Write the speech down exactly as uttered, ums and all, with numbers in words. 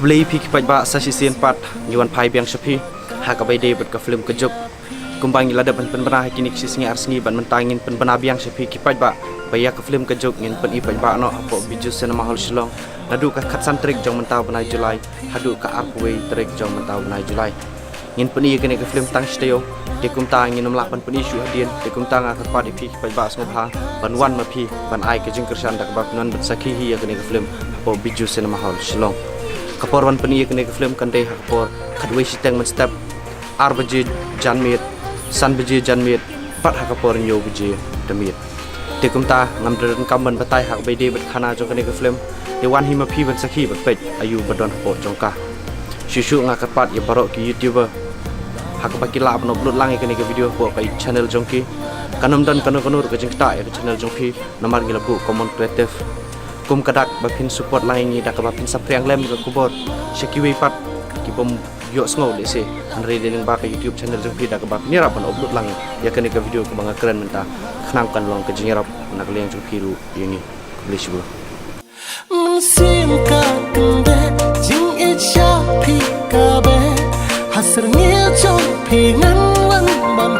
Khublei phi ki paidbah, sa shisien pat ngi wan phai biang sha phi ha kaba ïadei bad ka film Ka Juk. Kumba ngi la dep ban pynbna ha kine ki shi sngi ar sngi, bad mynta ngin pynbna biang sha phi ki paidbah ba ïa ka film Ka Juk ngin pyni paidbah noh hapoh Bijou Cinema Hall Shillong naduh ka khatsan tarik jong mynta u bnai July haduh ka arphew wei tarik jong mynta u bnai July. Ngin pyni ïa kane ka film tang shi taïew. Te kumta ngin ym lah ban pyni shuh hadien. Te kumta nga kyrpad ïa phi ki paidbah sngewbha ban wan ma phi ban ai ka jingkyrshan da kaba phin wan ban sakhi hi ïa kane ka film hapoh Bijou Cinema Hall Shillong. Ka por ban pyni ïa kane ka film kan dei ha ka por khatwei shiteng mynstep, ar baje janmiet, san baje janmiet, bad ha ka por hynñiew baje da miet. Te kumta ngam da donkam ban batai ha kaba ïadei bad khana jong kane ka film. Te wan hi ma phi ban sakhi bad peit aïu ba don hapoh jong ka. Shuh shuh nga kyrpad ïa baroh ki YouTuber ha kaba ki lah ban upload lang ïa kane ka video hapoh ka channel jong ki. Kan ym don kano kano ruh ka jingktah ïa ka channel jong phi namar ngi la buh common creative. Kum ka dak ba phin support lang ïa ngi da kaba phin saphriang lem ïa ka khubor sha kiwei pat ki bym ïohsngew lehse. Hynrei dei lyngba ka YouTube channel jong phi da kaba phin ïarap ban upload lang ïa kane ka video kaba nga kren mynta, khnang kan long ka jingïarap na ka liang jong phi ruh ïa ngi. Khublei shibun. Mynsiem ka kyndeh jingïeit sha phi ka beh, ha syrngiew jong phi ngan wan ban